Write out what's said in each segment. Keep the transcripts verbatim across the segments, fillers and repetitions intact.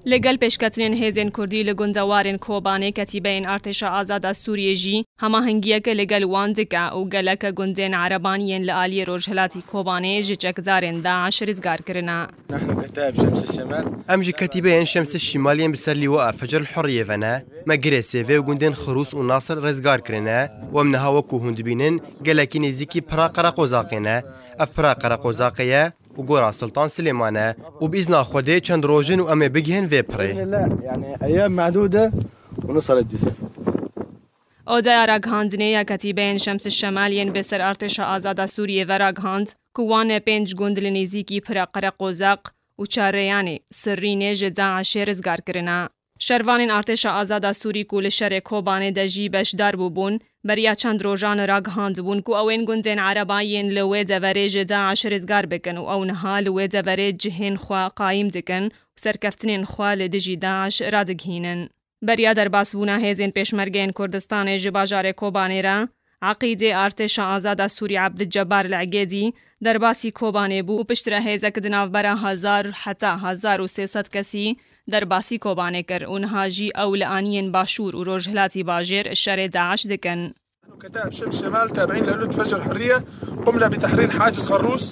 Li gel pêşketinên hêzên Kurdî li gundewarên Kobanê, ketîbeyên Artêşa Azada Sûriyê jî hemahengiyeke li gel wan dike û geleke gundên Ereban yên li aliyê rojhilatî Kobanê ji çekdarên DAIŞ rizgar kirine. نحن كتائب شمس الشمال. Em ji ketîbeyên Şems Şimal yên bi ser lîwaya Fecr el Hurriyê ve ne. Me Girê Sêvê û gundên Xirûs û Nasir rizgar kirine û em niha, wekû hûn dibînin, gelekî nêzîkî pira Qereqozaqê ne. Ev pira Qereqozaqê ye û gora Siltan Silêman e û bi îzna Xwedê çend roj in û em ê bigihên vê pirê. بإذن الله، يعني، أيام معدودة ونصل الجسر. Odeya ragihandinê ya ketîbeyên Şems Şemal yên bi ser Artêşa Azada Sûriyê ve ragihand ku wan pênc gund li nêzîkî pira Qereqozaq û Çarreyanê, Sirrînê, ji DAIŞê rizgar kirine. Şervanên Artêşa Azada Sûrî ku li şerê Kobanê de jî beşdar bûbûn, beriya çend rojan ragihandibûn ku ew ên gundên Ereba yên li wê deverê ji DAIŞ rizgar bikin û ew niha li wê deverê cihên xwe qayîm dikin û serkeftinên xwe li dijî DAIŞ radigihînin. Beriya derbasbûna hêzên Pêşmergeyên Kurdistanê ji bajarê Kobanê re, Eqîdê Artêşa Azada Sûrî Ebdilcebar Legêdî derbasî Kobanê bû û piştre hêzek di navbera hezar heta hezar û sê sed kesî derbasî Kobanê kir û niha jî ew li aniyên başûr û rojhilatî bajêr şerê DAIŞ dikin. كتائب شمس شمال تابعين لألوية فجر الحرية، قمنا بتحرير حاجز خروس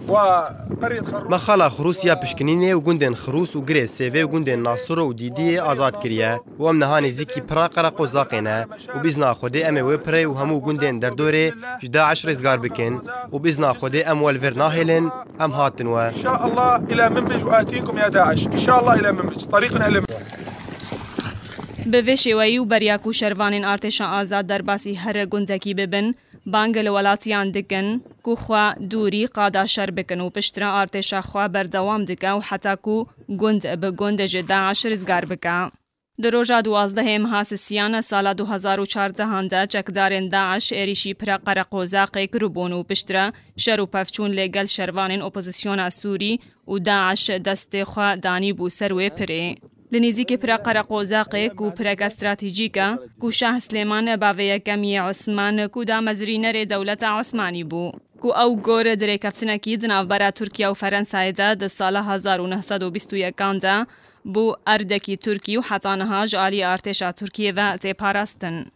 وقرية خروس. Me xala Xirûs ya Pişkinînê û gundên Xirûs û Girê Sêvê û gundên Nasiro û Dîdiyê azad kiriye û em niha nêzîkî pira Qereqozaqê ne û bi îzna Xwedê em ê wê pirê û hemû gundên derdorê ji DAIŞ rizgar bikin û bi îzna Xwedê em we li vir nahêlin, em hatin we. إن شاء الله إلى منبج وآتيكم يا داعش، إن شاء الله إلى منبج، طريقنا إلى منبج. Bi vê şêweyî û beriya ku şervanên Artêşa Azad derbasî her gundekî bibin, bang li welatiyan dikin ku xwe dûrî qada şer bikin û piştre artêşa xwe berdewam dike û heta ku gund bi gund ji DAIŞ rizgar bike. Di roja duwazdehê meha sisiyan sala du hezar û çardehan de çekdarên DAIŞ êrîşî pira Qereqozaqê kiribûn û piştre şer û pevçûn li gel şervanên opozisyona Sûrî û DAIŞ destê xwe danîbû ser wê pirê. Li nêzîkî pira Qereqozaqê ku pireke stratejîk e, ku Şah Silêman bavê yekem yê Osman ku damezrînerê dewleta Osmanî bû, ku ew gor dirêkeftinekî di navbera Tirkiye û Ferensayê de di sala hezar û neh sed û bîst û yekan de bû erdekî Tirkî û heta niha ji alî artêşa Tirkiyê ve tê parastin.